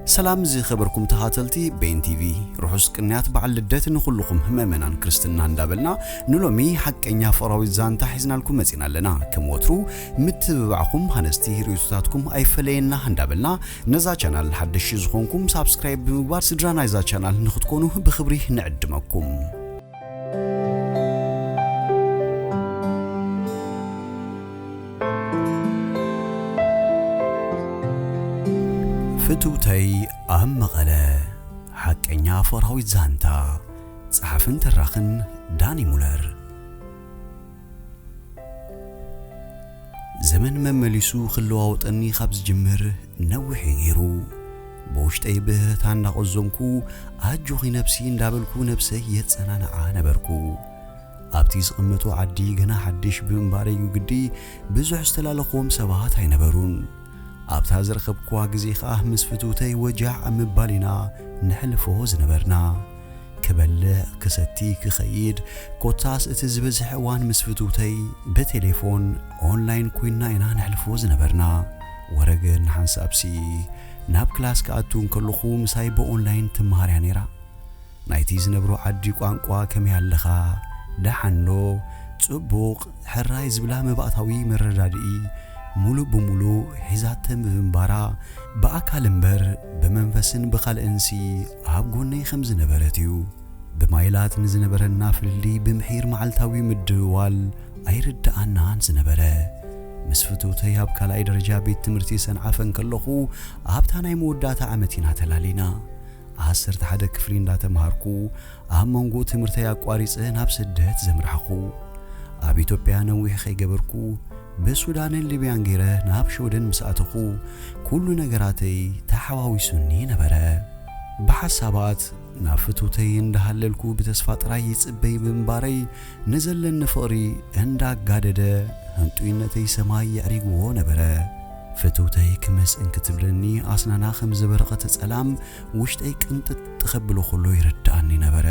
ሰላም ዝኸበርኩም ተኻተልቲ ቤን ቲቪ፣ ርሑስ ቅንያት በዓል ልደት ንኹልኹም ምእመናን ክርስትና እንዳበልና፣ ንሎሚ ሓቀኛ ፍቕራዊት ዛንታ ሒዝናልኩም መጺና ኣለና። ከም ወትሩ ምትብባዕኩም ሃነጽቲ ርእይቶታትኩም ኣይፈለየና እንዳበልና፣ ነዛ ቻናል ሓደሽ ዝኾንኩም ሳብስክራይብ ብምግባር ስድራ ናይዛ ቻናል ንኽትኮኑ ብኽብሪ ንዕድመኩም። ፍትውተይ ኣብ መቐለ፣ ሓቀኛ ፍቕራዊት ዛንታ። ጸሓፍን ተራኽን ዳኒ ሙለር። ዘመን መመሊሱ ክለዋወጠኒ ካብ ዝጅምር ነዊሕ እዩ ነይሩ። ብውሽጠይ ብህህታ እንዳቖዘምኩ፣ ኣጆኺ ነብሲ እንዳበልኩ ነብሰይ የጸናንዓ ነበርኩ። ኣብቲ ዝቕመጦ ዓዲ ገና ሓድሽ ብምንባረይ ግዲ ብዙሕ ዝተላለኽዎም ሰባት ኣይነበሩን። ኣብታ ዝረኸብክዋ ግዜ ኸኣ ምስ ፍትውተይ ወጃዕ ኣብ ምባል ኢና ነሕልፎ ዝነበርና። ክበልዕ፣ ክሰቲ፣ ክኸይድ፣ ኮታስ እቲ ዝበዝሐ እዋን ምስ ፍትውተይ ብቴሌፎን፣ ኦንላይን ኮይንና ኢና ነሕልፎ ዝነበርና። ወረ ግን ሓንሳብሲ ናብ ክላስ ክኣቱ እንከለኹ ምሳይ ብኦንላይን ትመሃር እያ ነይራ። ናይቲ ዝነብሮ ዓዲ ቋንቋ ከመይ ኣለኻ? ደሓን ዶ? ጽቡቕ፣ ሕራይ ዝብላ መባእታዊ መረዳድኢ ሙሉእ ብሙሉእ ሒዛተ ብምንባራ፣ ብኣካል እምበር ብመንፈስን ብኻልእንሲ ኣብ ጎነይ ከም ዝነበረት እዩ። ብማይላት ንዝነበረና ፍልልይ ብምሒር መዓልታዊ ምድውዋል ኣይርድኣናን ዝነበረ። ምስ ፍትውተይ ኣብ ካልኣይ ደረጃ ቤት ትምህርቲ ሰንዓፈ እንከለኹ፣ ኣብታ ናይ መወዳእታ ዓመት ኢና ተላሊና። ዓሰርተ ሓደ ክፍሊ እንዳተምሃርኩ፣ ኣብ መንጎ ትምህርተይ ኣቋሪጸ ናብ ስደት ዘምራሕኩ። ኣብ ኢትዮጵያ ነዊሕ ከይገበርኩ፣ ብሱዳንን ሊብያን ገይረ ናብ ሽወደን ምስ ኣተኹ፣ ኩሉ ነገራተይ ተሓዋዊሱኒ ነበረ። ብሓሳባት ናብ ፍትውተይ እንዳሃለልኩ ብተስፋ ጥራይ ይጽበይ ብምንባረይ፣ ንዘለኒ ፍቕሪ እንዳጋደደ፣ ህንጡይነተይ ሰማይ የዕሪግዎ ነበረ። ፍትውተይ ክምስ እንክትብለኒ ኣስናና ከም ዝበረቐ ተጸላም ውሽጠይ ቅንጥጥ ኸብሎ ኸሎ ይርድኣኒ ነበረ።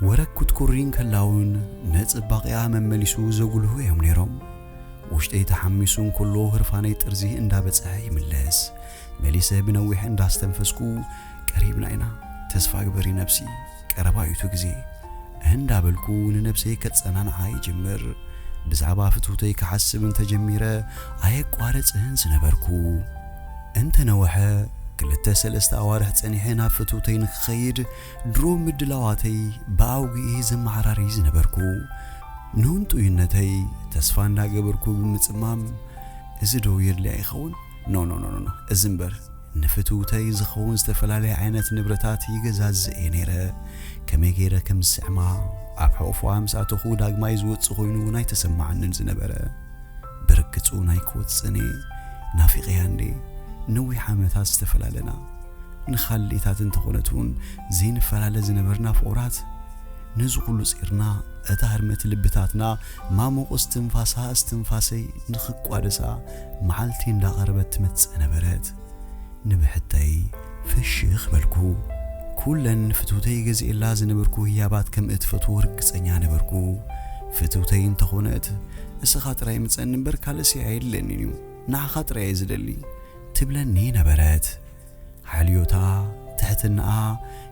ወረ ክትኩሪ እንከላ እውን ንጽባቐኣ መመሊሱ ዘጉልሁ እዮም ነይሮም። ውሽጠይ ተሓሚሱ እንከሎ ህርፋነይ ጥርዚ እንዳበጽሐ ይምለስ። መሊሰ ብነዊሕ እንዳስተንፈስኩ፣ "ቀሪብና ኢና፣ ተስፋ ግበሪ ነብሲ፣ ቀረባ እዩ እቲ ግዜ" እንዳበልኩ ንነብሰይ ከጸናንዓ ይጅምር። ብዛዕባ ፍትውተይ ክሓስብ እንተጀሚረ ኣየቋረጽን ዝነበርኩ። እንተነወሐ፣ ክልተ ሰለስተ ኣዋርሕ ጸኒሐ ናብ ፍትውተይ ንክኸይድ ድሮ ምድላዋተይ ብኣውግኢ ዘመዓራሪ ዝነበርኩ። ንህንጡይነተይ ተስፋ እንዳገበርኩ ብምጽማም፣ "እዚ ዶ የድልያ ይኸውን? ኖ፣ ኖ፣ ኖ፣ ኖ፣ ኖ፣ እዚ እምበር ንፍትውተይ ዝኸውን ዝተፈላለየ ዓይነት ንብረታት ይገዛዝእ እየ ነይረ። ከመይ ገይረ ከም ዝስዕማ፣ ኣብ ሕቑፍኣ ምስ ኣተኹ ዳግማይ ዝወጽእ ኮይኑ እውን ኣይተሰማዓንን ዝነበረ። ብርግጽ እውን ኣይክወጽእን እየ። ናፊቐያ እንዴ? ነዊሕ ዓመታት ዝተፈላለና። ንኻልኢታት እንተኾነት እውን ዘይንፈላለ ዝነበርና ፍቑራት፣ ነዚ ኩሉ ጺርና፣ እታ ህርመት ልብታትና ማሙቕ እስትንፋሳ እስትንፋሰይ ንኽቋደሳ መዓልቲ እንዳቐረበት ትመጽእ ነበረት። ንብሕተይ ፍሽኽ በልኩ። ኩለን ፍትውተይ ገዚኤላ ዝነበርኩ ህያባት ከም እትፈትዎ ርግጸኛ ነበርኩ። ፍትውተይ እንተኾነት፣ "እስኻ ጥራይ ምጸኒ እምበር ካልእ ሲ ኣየድልየንን እዩ። ንዓኻ ጥራይ እየ ዝደሊ" ትብለኒ ነበረት። ሓልዮታ፣ ትሕትናኣ፣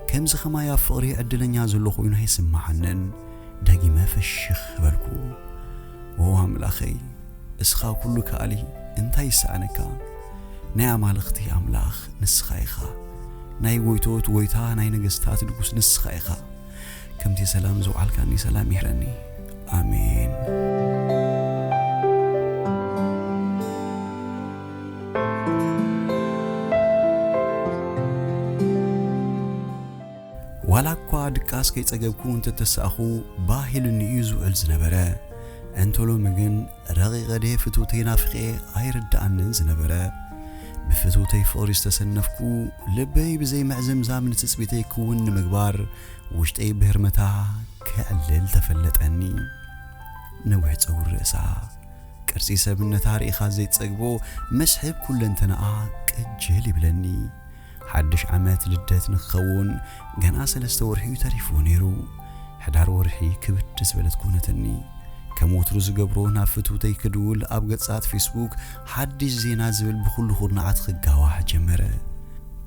ከምዚ ኸማይ ኣብ ፍቕሪ ዕድለኛ ዘሎ ኮይኑ ኣይስምዓንን። ደጊመ ፍሽኽ በልኩ። "ኦ ኣምላኸይ፣ እስኻ ኩሉ ከኣሊ፣ እንታይ ይሰኣነካ? ናይ ኣማልኽቲ ኣምላኽ ንስኻ ኢኻ። ናይ ጎይቶት ጎይታ፣ ናይ ነገስታት ንጉስ ንስኻ ኢኻ። ከምቲ ሰላም ዘውዓልካኒ ሰላም ይሕረኒ። ኣሜን።" ዋላ እኳ ድቃስ ከይጸገብኩ እንተተሳእኹ፣ ባህ ኢሉኒ እዩ ዝውዕል ዝነበረ። እንተ ሎሚ ግን ረቒቐ ድየ ፍትውተይ ናፊቐ ኣይርድኣንን ዝነበረ። ብፍትውተይ ፍቕሪ ዝተሰነፍኩ፣ ልበይ ብዘይ ምዕዝምዛም ንትጽቢተይ ክውን ንምግባር፣ ውሽጠይ ብህርመታ ክዕልል ተፈለጠኒ። ነዊሕ ጸጉሪ ርእሳ፣ ቅርጺ ሰብነታ ርኢኻ ዘይትጸግቦ መስሕብ ኩለንተናኣ ቅጅል ይብለኒ። ሓድሽ ዓመት ልደት ንክኸውን ገና ሰለስተ ወርሒ እዩ ተሪፍዎ ነይሩ። ሕዳር ወርሒ ክብድ ዝበለት ኮነተኒ። ከም ወትሩ ዝገብሮ ናብ ፍትውተይ ክድውል ኣብ ገጻት ፌስቡክ ሓድሽ ዜና ዝብል ብኹሉ ኩርናዓት ክጋዋሕ ጀመረ።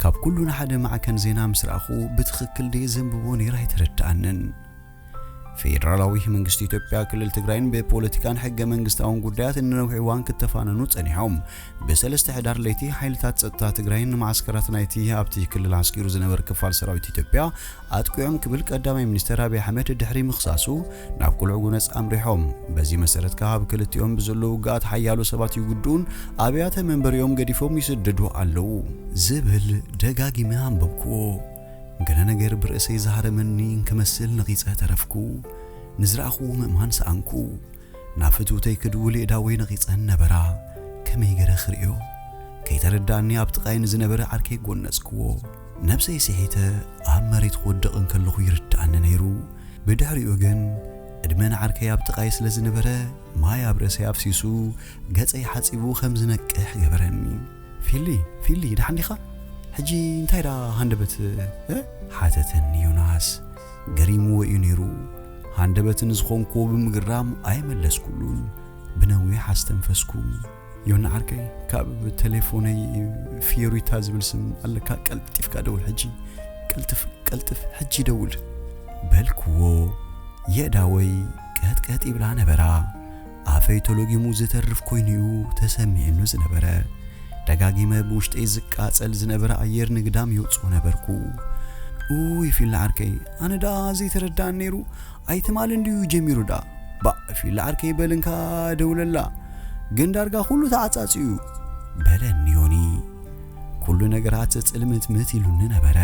ካብ ኩሉ ንሓደ ማዕከን ዜና ምስ ረኣኹ ብትኽክል ድየ ዘንብቦ ነይሩ ኣይተረድኣንን። ፌደራላዊ መንግስቲ ኢትዮጵያ ክልል ትግራይን ብፖለቲካን ሕገ መንግስታውን ጉዳያት ንነዊሕ እዋን ክተፋነኑ ጸኒሖም። ብሰለስተ ሕዳር ለይቲ ሓይልታት ጸጥታ ትግራይን ንማዓስከራት ናይቲ ኣብቲ ክልል ዓስኪሩ ዝነበር ክፋል ሰራዊት ኢትዮጵያ ኣጥቂዖም ክብል ቀዳማይ ሚኒስተር ኣብይ ኣሕመድ ድሕሪ ምኽሳሱ ናብ ቁልዕ ጉነጽ ኣምሪሖም። በዚ መሰረት ከኣ ኣብ ክልቲኦም ብዘሎ ውግኣት ሓያሎ ሰባት ይጉድኡን ኣብያተ መንበሪኦም ገዲፎም ይስደዱ ኣለዉ ዝብል ደጋጊመ ኣንበብክዎ። ገለ ነገር ብርእሰይ ዝሃረመኒ እንክመስል ነቒጸ ተረፍኩ። ንዝረኣኽዎ ምእማን ሰኣንኩ። ናብ ፍትውተይ ክድውል የእዳወይ ነቒጸን ነበራ። ከመይ ገረ ክርእዮ? ከይተረድኣኒ ኣብ ጥቓይ ንዝነበረ ዓርከይ ጎነጽክዎ። ነብሰይ ስሒተ ኣብ መሬት ክወድቕ እንከለኹ ይርድኣኒ ነይሩ። ብድሕሪኡ ግን ዕድመ ንዓርከይ ኣብ ጥቓይ ስለ ዝነበረ ማይ ኣብ ርእሰይ ኣፍሲሱ ገጸይ ሓጺቡ ከም ዝነቅሕ ገበረኒ። "ፊሊ፣ ፊሊ፣ ደሓን ዲኻ? ሕጂ እንታይ ደኣ ሃንደበት፣ እ?" ሓተተኒ ዮናስ። ገሪምዎ እዩ ነይሩ። ሃንደበት ንዝኾንኩዎ ብምግራም ኣይመለስኩሉን። ብነዊሕ ኣስተንፈስኩ። "ዮና ዓርከይ፣ ካብ ቴሌፎነይ ፊዮሪታ ዝብል ስም ኣለካ፣ ቀልጢፍካ ደውል ሕጂ። ቀልጥፍ፣ ቀልጥፍ፣ ሕጂ ደውል" በልክዎ። የእዳወይ ቀጥቀጥ ይብላ ነበራ። ኣፈይ ተሎጊሙ ዝተርፍ ኮይኑ'ዩ ተሰሚዕኑ ዝነበረ። ደጋጊመ ብውሽጠይ ዝቃጸል ዝነበረ ኣየር ንግዳም የውጽኦ ነበርኩ። "ኡይ ፊላ ዓርከይ፣ ኣነ ደኣ ዘይተረድኣኒ ነይሩ፣ ኣይትማል እንድዩ ጀሚሩ ደኣ። ባእ ፊላ ዓርከይ በል እንካ ደውለላ፣ ግን ዳርጋ ኩሉ ተዓጻጺዩ" በለኒ ዮኒ። ኩሉ ነገራት ጽልምትምት ኢሉኒ ነበረ።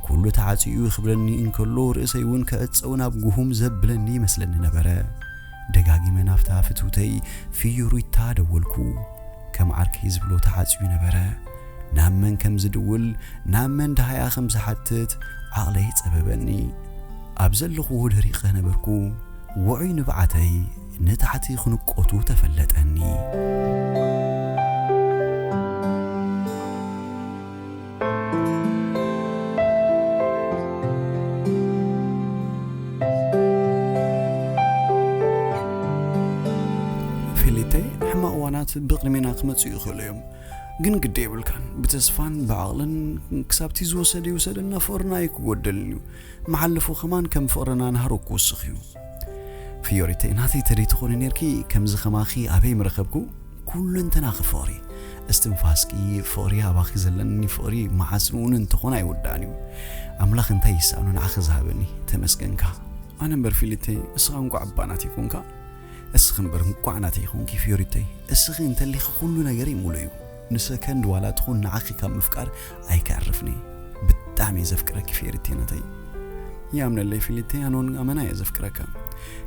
ኩሉ ተዓጺኡ ክብለኒ እንከሎ ርእሰይ እውን ክዕጸው ናብ ጉሁም ዘብለኒ ይመስለኒ ነበረ። ደጋጊመ ናብታ ፍትውተይ ፊዮሪታ ደወልኩ። ከም ዓርከይ ዝብሎ ተዓጽዩ ነበረ። ናብ መን ከም ዝድውል፣ ናብ መን ደሃያ ከም ዝሓትት ዓቕለይ ጸበበኒ። ኣብ ዘለኹዎ ደሪቐ ነበርኩ። ውዑይ ንብዓተይ ንታሕቲ ክንቆቱ ተፈለጠኒ። ፊሊተይ፣ ሕማቕ እዋናት ብቕድሜና ክመጽኡ ይኽእሉ እዮም። ግን ግዲ የብልካን። ብተስፋን ብዓቕልን ክሳብቲ ዝወሰደ ይውሰደና፣ ፍቕርና ኣይክጎደልን እዩ። መሓለፉ ከማን ከም ፍቕርና ናህሮ ክውስኽ እዩ። ፊዮሪተይ ናተይ ተደይ ትኾኒ ኔርኪ፣ ከምዚ ከማኺ ኣበይ ምረኸብኩ? ኩለንተናኺ ፍቕሪ፣ እስትንፋስኪ ፍቕሪ፣ ኣባኺ ዘለኒ ፍቕሪ መዓስ እውን እንተኾነ ኣይውዳእን እዩ። ኣምላኽ እንታይ ይሰኣኖ ንዓኺ ዝሃበኒ፣ ተመስገንካ። ኣነ እምበር ፊሊተይ፣ እስኻ እንኳዕ እባ ናተይ ኮንካ። እስኺ እምበር እንኳዕ ናተይ ኮንኪ ፊዮሪተይ። እስኺ እንተሊኺ ኩሉ ነገረይ ሙሉእ እዩ። ንሰከንድ ዋላ ትኹን ንዓኺ ካብ ምፍቃር ኣይከዕርፍኒ። ብጣዕሚ እየ ዘፍቅረኪ ፊዮሪተይ ናተይ። ይኣምነለይ ፊሊተይ፣ ኣነ እውን ኣመና እየ ዘፍቅረካ።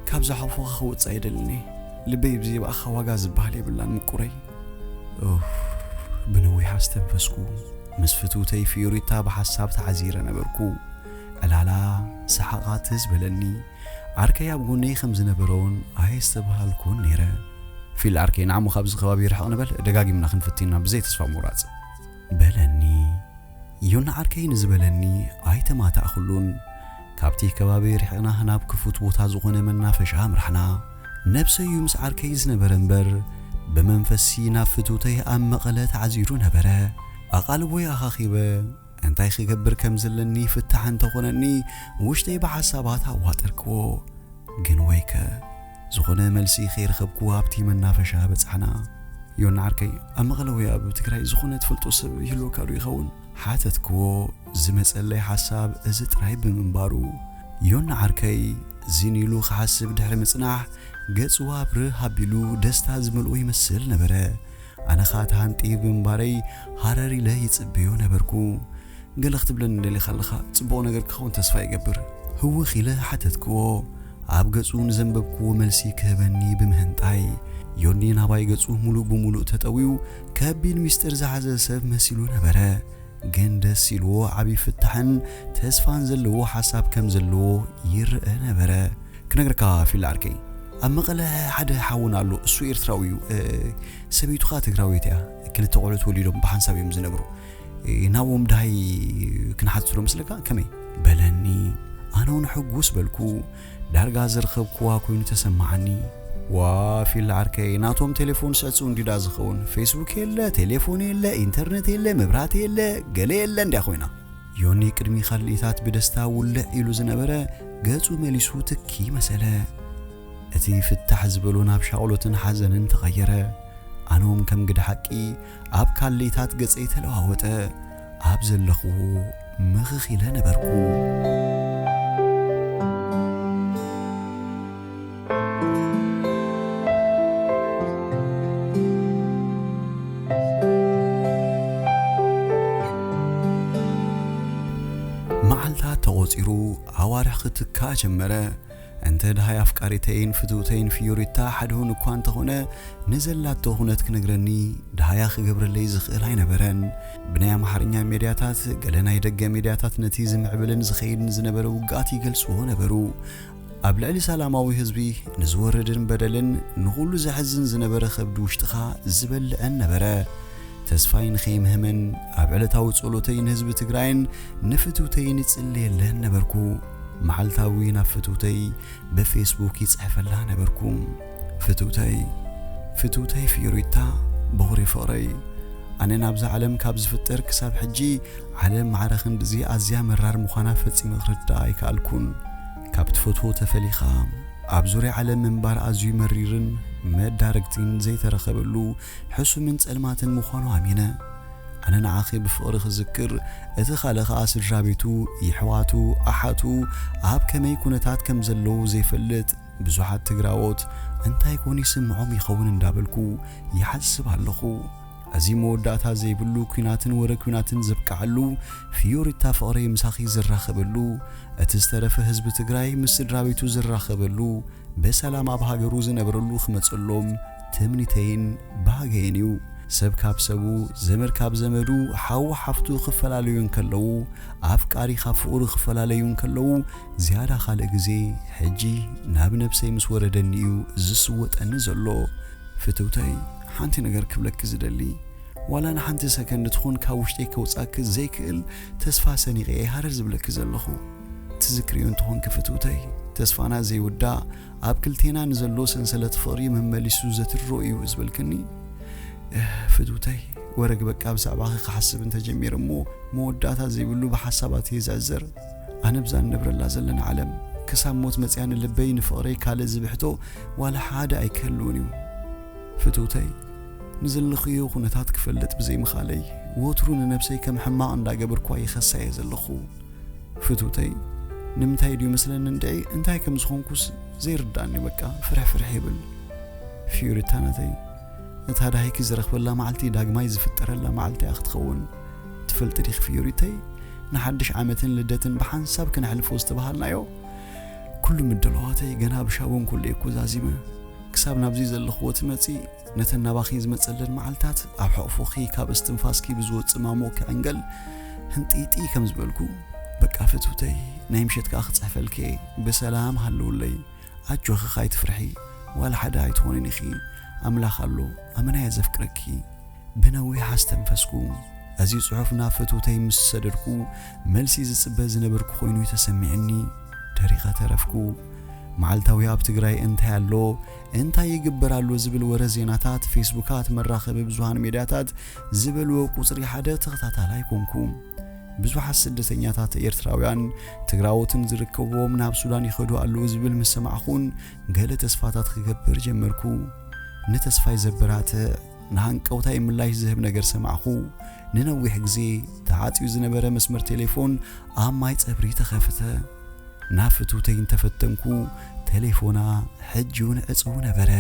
ካብ ዝሓፎኻ ክወጽእ ኣይደልን እየ። ልበይ ብዘይብኣኻ ዋጋ ዝበሃል የብላን ምቁረይ። ኡፍ፣ ብነዊሕ ኣስተንፈስኩ። ምስ ፍትውተይ ፊዮሪታ ብሓሳብ ተዓዚረ ነበርኩ። ዕላላ፣ ሰሓቓ ትዝ በለኒ። ዓርከይ ኣብ ጎነይ ከም ዝነበረ እውን ኣየስተብሃልኩን ነይረ። ፊል ዓርከይ፣ ንዓሞ ካብዚ ከባቢ ርሕቕ ንበል፣ ደጋጊምና ክንፍትንና ብዘይ ተስፋ ምቑራጽ በለኒ። ዮና ዓርከይ ንዝበለኒ ኣይተማታእኩሉን። ካብቲ ከባቢ ርሒቕና ናብ ክፉት ቦታ ዝኾነ መናፈሻ ኣምራሕና። ነብሰዩ ምስ ዓርከይ ዝነበረ እምበር፣ ብመንፈስሲ ናብ ፍትውተይ ኣብ መቐለ ተዓዚሩ ነበረ። ኣቓልቦይ ኣኻኺበ፣ እንታይ ክገብር ከም ዘለኒ ፍታሕ እንተኾነኒ፣ ውሽጠይ ብሓሳባት ኣዋጠርክዎ። ግን ወይከ፣ ዝኾነ መልሲ ከይረኸብኩ ኣብቲ መናፈሻ በጻሕና። ዮና ዓርከይ፣ ኣብ መቐለ ወይ ኣብ ትግራይ ዝኾነ ትፈልጦ ሰብ ይህልወካ ዶ ይኸውን? ሓተትክዎ። ዝመጸለይ ሓሳብ እዚ ጥራይ ብምንባሩ፣ ዮና ዓርከይ ዝን ኢሉ ክሓስብ ድሕሪ ምጽናሕ፣ ገጹ ኣብርህ ኣቢሉ ደስታ ዝመልኦ ይመስል ነበረ። ኣነ ኸኣ ተሃንጥየ ብምንባረይ ሃረር ኢለ ይጽበዮ ነበርኩ። "ገለ ክትብለኒ ደሊኻ ኣለኻ? ጽቡቕ ነገር ክኸውን ተስፋ ይገብር?" ህውኽ ኢለ ሓተትክዎ። ኣብ ገጹ ንዘንበብክዎ መልሲ ክህበኒ ብምህንጣይ፣ ዮኒ ናባይ ገጹ ሙሉእ ብሙሉእ ተጠውዩ፣ ከቢድ ሚስጥር ዝሓዘ ሰብ መሲሉ ነበረ። ግን ደስ ኢልዎ ዓቢ ፍታሕን ተስፋን ዘለዎ ሓሳብ ከም ዘለዎ ይረአ ነበረ። "ክነግረካ ፊል ዓርከይ፣ ኣብ መቐለ ሓደ ሓውና ኣሎ፣ እሱ ኤርትራዊ እዩ። እ፣ ሰበይቱ ኸኣ ትግራወይቲ እያ። ክልተ ቆልዑት ወሊዶም ብሓንሳብ እዮም ዝነብሩ። እ፣ ናብኦም ደሃይ ክንሓትት ዶ መስለካ? ከመይ?" በለኒ። ኣነ እውን ሕጉስ በልኩ። ዳርጋ ዝረኸብክዋ ኮይኑ ተሰማዓኒ። ዋ ፊል ዓርከይ፣ ናቶም ቴሌፎን ስዕጽው እንዲዳ ዝኸውን። ፌስቡክ የለ፣ ቴሌፎን የለ፣ ኢንተርነት የለ፣ መብራህቲ የለ፣ ገለ የለ እንዲያ ኮይና። ዮኒ ቅድሚ ካልኢታት ብደስታ ውልዕ ኢሉ ዝነበረ ገጹ መሊሱ ትኪ መሰለ። እቲ ፍታሕ ዝበሎ ናብ ሻቕሎትን ሓዘንን ተቐየረ። ኣነውም ከም ግደ ሓቂ ኣብ ካልኢታት ገጸይ ተለዋወጠ። ኣብ ዘለኹዎ ምኽኽ ኢለ ነበርኩ። መዓልታት ተቖጺሩ ኣዋርሕ ክትካ ጀመረ። እንተ ደሃይ ኣፍቃሪተይን ፍትውተይን ፊዮሪታ ሓድሁን እኳ እንተኾነ፣ ንዘላቶ ኩነት ክነግረኒ ደሃያ ክገብረለይ ዝኽእል ኣይነበረን። ብናይ ኣምሓርኛ ሜድያታት፣ ገለ ናይ ደገ ሜድያታት ነቲ ዝምዕብልን ዝኸይድን ዝነበረ ውግኣት ይገልጽዎ ነበሩ። ኣብ ልዕሊ ሰላማዊ ህዝቢ ንዝወርድን በደልን ንኹሉ ዘሕዝን ዝነበረ ከብዲ ውሽጥኻ ዝበልዕን ነበረ። ተስፋይ ንኸይምህምን ኣብ ዕለታዊ ጸሎተይ ንህዝቢ ትግራይን ንፍትውተይን ይጽልየለን ነበርኩ። መዓልታዊ ናብ ፍትውተይ ብፌስቡክ ይጽሕፈላ ነበርኩ። ፍትውተይ፣ ፍትውተይ ፊዮሪታ፣ በኹሪ ፍቕረይ፣ ኣነ ናብዛ ዓለም ካብ ዝፍጠር ክሳብ ሕጂ ዓለም ማዕረ ክንድዚ ኣዝያ መራር ምዃና ፈጺመ ክርድኣ ኣይከኣልኩን። ካብ ትፈትዎ ተፈሊኻ ኣብ ዙርያ ዓለም ምንባር ኣዝዩ መሪርን መዳረግቲን ዘይተረኸበሉ ሕሱምን ጸልማትን ምዃኑ ኣሚነ። ኣነ ንዓኺ ብፍቕሪ ክዝክር፣ እቲ ካልእ ኸኣ ስድራ ቤቱ፣ ይሕዋቱ፣ ኣሓቱ ኣብ ከመይ ኩነታት ከም ዘለዉ ዘይፈልጥ ብዙሓት ትግራዎት እንታይ ኮን ይስምዖም ይኸውን እንዳበልኩ ይሓስብ ኣለኹ። እዚ መወዳእታ ዘይብሉ ኲናትን ወረ ኲናትን ዘብቅዓሉ፣ ፊዮሪታ ፍቕረይ ምሳኺ ዝራኸበሉ፣ እቲ ዝተረፈ ህዝቢ ትግራይ ምስ ስድራ ቤቱ ዝራኸበሉ፣ ብሰላም ኣብ ሃገሩ ዝነብረሉ ክመጸሎም ትምኒተይን ባህገይን እዩ። ሰብ ካብ ሰቡ፣ ዘመድ ካብ ዘመዱ፣ ሓው ሓፍቱ ክፈላለዩ እንከለዉ፣ ኣፍቃሪ ካብ ፍቕሩ ክፈላለዩ እንከለዉ፣ ዝያዳ ካልእ ግዜ ሕጂ ናብ ነብሰይ ምስ ወረደኒ እዩ ዝስወጠኒ ዘሎ። ፍትውተይ፣ ሓንቲ ነገር ክብለኪ ዝደሊ፣ ዋላ ንሓንቲ ሰከንድ ትኹን ካብ ውሽጠይ ከውጻኪ ዘይክእል ተስፋ ሰኒቐ እየ ሃረር ዝብለኪ ዘለኹ። ትዝክርዮ እንተኾንኪ ፍትውተይ፣ ተስፋና ዘይውዳእ፣ ኣብ ክልቴና ንዘሎ ሰንሰለት ፍቕሪ መመሊሱ ዘትሮ እዩ ዝበልክኒ። እህ፣ ፍትውተይ፣ ወረግ በቃ ብዛዕባኺ ክሓስብ እንተጀሚረ እሞ መወዳእታ ዘይብሉ ብሓሳባት እየ ዝዕዘር። ኣነ ብዛ እንነብረላ ዘለና ዓለም ክሳብ ሞት መጽያ ንልበይ ንፍቕረይ ካልእ ዝብሕቶ ዋላ ሓደ ኣይክህልውን እዩ። ፍትውተይ፣ ንዘለኽዮ ኩነታት ክፈልጥ ብዘይምኻለይ፣ ወትሩ ንነብሰይ ከም ሕማቕ እንዳገበርኳ ይኸሳ እየ ዘለኹ። ፍትውተይ፣ ንምንታይ ድዩ መስለኒ እንድዒ እንታይ ከም ዝኾንኩስ ዘይርዳእኒ፣ በቃ ፍርሕ ፍርሕ ይብል። ፊዮሪታ ናተይ፣ እታ ዳሂኪ ዝረኽበላ መዓልቲ ዳግማይ ዝፍጠረላ መዓልቲ እያ ክትኸውን። ትፈልጢ ዲኺ ፊዮሪተይ፣ ንሓድሽ ዓመትን ልደትን ብሓንሳብ ክነሕልፎ ዝተባሃልናዮ፣ ኩሉ ምድለዋተይ ገና ብሻቦን ኩሉ እየ እኮ ዛዚመ። ክሳብ ናብዚ ዘለኽዎ ትመጺ፣ ነተን ናባኺ ዝመጸለን መዓልታት ኣብ ሕቑፎኺ ካብ እስትንፋስኪ ብዝወጽእ ማሞ ክዕንገል ህንጢጢ ከም ዝበልኩ፣ በቃ ፍትውተይ፣ ናይ ምሸት ከኣ ክጽሕፈልኪ እየ። ብሰላም ሃልውለይ። ኣጆኺ ካይትፍርሒ፣ ዋላ ሓደ ኣይትኾንን ኢኺ። ኣምላኽ ኣሎ፣ ኣመና እየ ዘፍቅረኪ። ብነዊሕ ኣስተንፈስኩ። እዚ ጽሑፍ ናብ ፍትውተይ ምስ ሰደድኩ፣ መልሲ ዝጽበ ዝነበርኩ ኮይኑ እዩ ተሰሚዕኒ። ደሪቐ ተረፍኩ። መዓልታዊ ኣብ ትግራይ እንታይ ኣሎ፣ እንታይ ይግበር ኣሎ ዝብል ወረ ዜናታት፣ ፌስቡካት፣ መራኸቢ ብዙሃን ሜድያታት ዝበልዎ ቁጽሪ ሓደ ተኸታታላይ ኮንኩ። ብዙሓት ስደተኛታት ኤርትራውያን ትግራዎትን ዝርከብዎም ናብ ሱዳን ይኸዱ ኣለዉ ዝብል ምስ ሰማዕኹን ገለ ተስፋታት ክገብር ጀመርኩ። ንተስፋይ ዘበራትዕ፣ ንሃንቀውታይ ምላሽ ዝህብ ነገር ሰማዕኹ። ንነዊሕ ግዜ ተዓጽዩ ዝነበረ መስመር ቴሌፎን ኣብ ማይ ጸብሪ ተኸፍተ። ናብ ፍትውተይ እንተፈተንኩ፣ ቴሌፎና ሕጂ እውን ዕጹው ነበረ።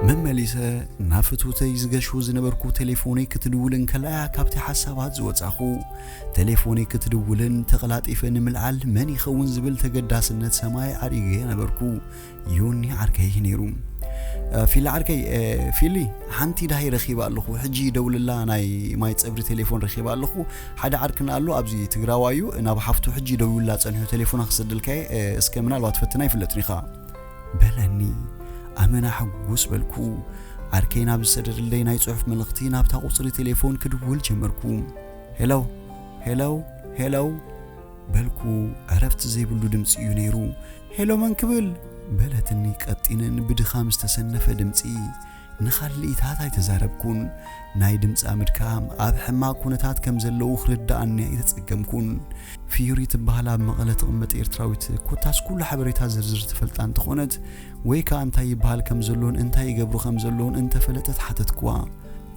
መመሊሰ ናብ ፍትውተይ ዝገሹ ዝነበርኩ ቴሌፎነይ ክትድውል እንከላ እያ ካብቲ ሓሳባት ዝወጻኹ። ቴሌፎነይ ክትድውልን ተቐላጢፈ ንምልዓል መን ይኸውን ዝብል ተገዳስነት ሰማይ ዓሪገ ነበርኩ። ዮኒ ዓርከይ ነይሩ። እ፣ ፊሊ ዓርከይ፣ እ፣ ፊሊ፣ ሓንቲ ዳሂ ረኺበ ኣለኹ። ሕጂ ይደውልላ ናይ ማይ ጸብሪ ቴሌፎን ረኺበ ኣለኹ። ሓደ ዓርክና ኣሎ ኣብዚ ትግራዋይ እዩ። ናብ ሓፍቱ ሕጂ ይደውልላ ጸኒሑ ቴሌፎና ክሰደልካ እየ። እ፣ እስከ ምናልባት ፈትና ይፍለጥን ኢኻ። በለኒ። ኣመና ሕጉስ በልኩ። ዓርከይ ናብ ዝሰደደለይ ናይ ጽሑፍ መልእኽቲ ናብታ ቁጽሪ ቴሌፎን ክድውል ጀመርኩ። "ሄሎ፣ ሄሎ፣ ሄሎ" በልኩ። ዕረፍቲ ዘይብሉ ድምጺ እዩ ነይሩ። "ሄሎ መን ክብል?" በለትኒ ቀጢንን ብድኻም ዝተሰነፈ ድምጺ። ንኻልኢታት ኣይተዛረብኩን። ናይ ድምጻ ምድካም ኣብ ሕማቕ ኩነታት ከም ዘለዉ ክርድኣኒ ኣይተጸገምኩን። ፍዩሪ ትበሃል ኣብ መቐለ ትቕመጥ ኤርትራዊት ኮታስ ኩሉ ሓበሬታ ዝርዝር ትፈልጣ እንተኾነት፣ ወይ ከኣ እንታይ ይበሃል ከም ዘሎን እንታይ ይገብሩ ከም ዘለዉን እንተፈለጠት ሓተትክዋ።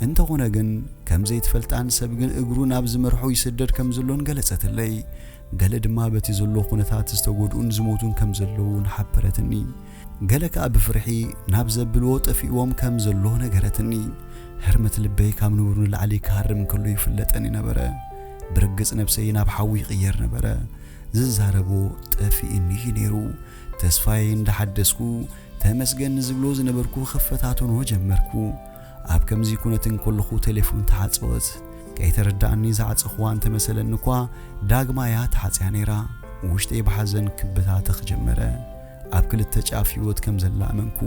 እንተኾነ ግን ከም ዘይትፈልጣን ሰብ ግን እግሩ ናብ ዝመርሖ ይስደድ ከም ዘሎን ገለጸትለይ። ገለ ድማ በቲ ዘሎ ኩነታት ዝተጎድኡን ዝሞቱን ከም ዘለዉ ሓበረትኒ። ገለ ከኣ ብፍርሒ ናብ ዘብልዎ ጠፊእዎም ከም ዘሎ ነገረትኒ። ህርመት ልበይ ካብ ንቡር ንላዕሊ ክሃርም ከሎ ይፍለጠኒ ነበረ። ብርግጽ ነብሰይ ናብ ሓዊ ይቕየር ነበረ። ዝዛረቦ ጠፊእኒ እዩ ነይሩ። ተስፋይ እንዳሓደስኩ ተመስገን ንዝብሎ ዝነበርኩ ክፈታተኖ ጀመርኩ። ኣብ ከምዚ ኩነት እንከለኹ ቴሌፎን ተዓጸወት። ከይተረዳእኒ ዝዓጸኽዋ እንተመሰለኒ እኳ ዳግማያ ተዓጽያ ነይራ። ውሽጠይ ብሓዘን ክበታተኽ ጀመረ። ኣብ ክልተ ጫፍ ህይወት ከም ዘላ ኣመንኩ።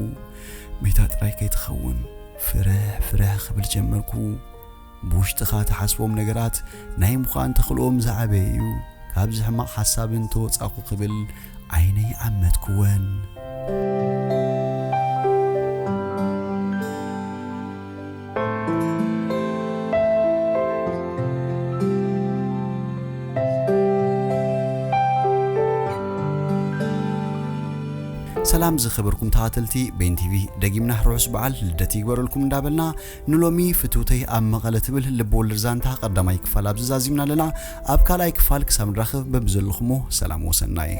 መይታ ጥራይ ከይትኸውን ፍርሕ ፍርሕ ክብል ጀመርኩ። ብውሽጥኻ ትሓስቦም ነገራት ናይ ምዃን ተኽእሎኦም ዝዓበየ እዩ። ካብዚ ሕማቕ ሓሳብ እንተወጻእኩ ክብል ዓይነይ ዓመትኩወን። ሰላም ዝኸበርኩም ተኸታተልቲ ቤን ቲቪ፣ ደጊምና ርሑስ በዓል ልደት ይግበረልኩም እንዳበልና፣ ንሎሚ ፍትውተይ ኣብ መቐለ ትብል ልብ ወለድ ዛንታ ቀዳማይ ክፋል ኣብዚ ዛዚምና ኣለና። ኣብ ካልኣይ ክፋል ክሳብ ንራኸብ በብዘለኹሞ ሰላም ወሰናይ።